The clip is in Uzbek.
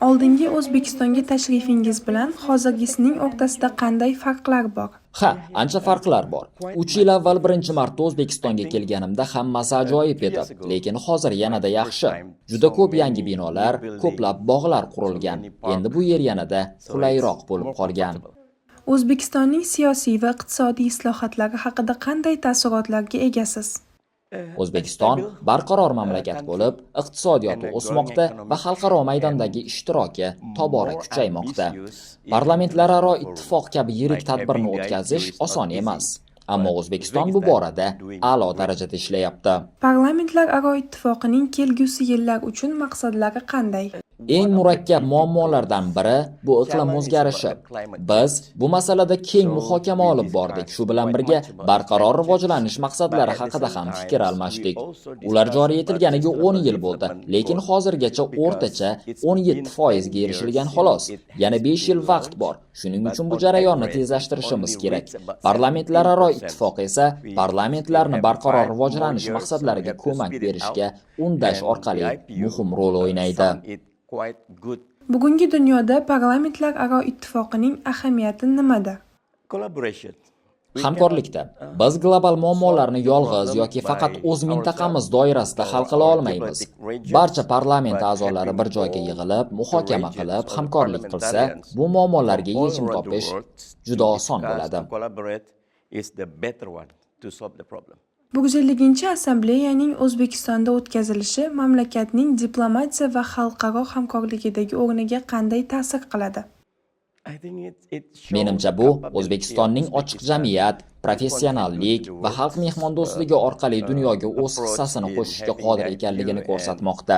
Oldingi O'zbekistonga tashrifingiz bilan hozirgisining o'rtasida qanday farqlar bor? Ha, ancha farqlar bor. 3 yil avval birinchi marta O'zbekistonga kelganimda hammasi ajoyib edi, lekin hozir yanada yaxshi. Juda ko'p yangi binolar, ko'plab bog'lar qurilgan. Endi bu yer yanada qulayroq bo'lib qolgan. O'zbekistonning siyosiy va iqtisodiy islohotlari haqida qanday taassurotlarga egasiz? O'zbekiston barqaror mamlakat bo'lib, iqtisodiyoti o'smoqda va xalqaro maydondagi ishtiroki tobora kuchaymoqda. Parlamentlararo ittifoq kabi yirik tadbirni o'tkazish oson emas. Ammo O'zbekiston bu borada a'lo darajada ishlayapti. Parlamentlararo ittifoqining kelgusi yillar uchun maqsadlari qanday? Eng murakkab muammolardan biri bu iqlim o'zgarishi. Biz bu masalada keng muhokama olib bordik. Shu bilan birga barqaror rivojlanish maqsadlari haqida ham fikr almashdik. Ular joriy etilganiga 10 yil bo'ldi, lekin hozirgacha o'rtacha 17% ga erishilgan xolos. Yana 5 yil vaqt bor. Shuning uchun bu jarayonni tezlashtirishimiz kerak. Parlamentlararo ittifoq esa parlamentlarni barqaror rivojlanish maqsadlariga ko'mak berishga undash orqali muhim rol o'ynaydi. Bugungi dunyoda Parlamentlararo ittifoqining ahamiyati nimada? Hamkorlikda. Biz global muammolarni yolg'iz yoki faqat o'z mintaqamiz doirasida hal qila olmaymiz. Barcha parlament a'zolari bir joyga yig'ilib, muhokama qilib, hamkorlik qilsa, bu muammolarga yechim topish juda oson bo'ladi. 150-assambleyaning O'zbekistonda o'tkazilishi mamlakatning diplomatiya va xalqaro hamkorlikdagi o'rniga qanday ta'sir qiladi? Menimcha, bu O'zbekistonning ochiq jamiyat, professionallik va xalq mehmondo'stligi orqali dunyoga o'z hissasini qo'shishga qodir ekanligini ko'rsatmoqda.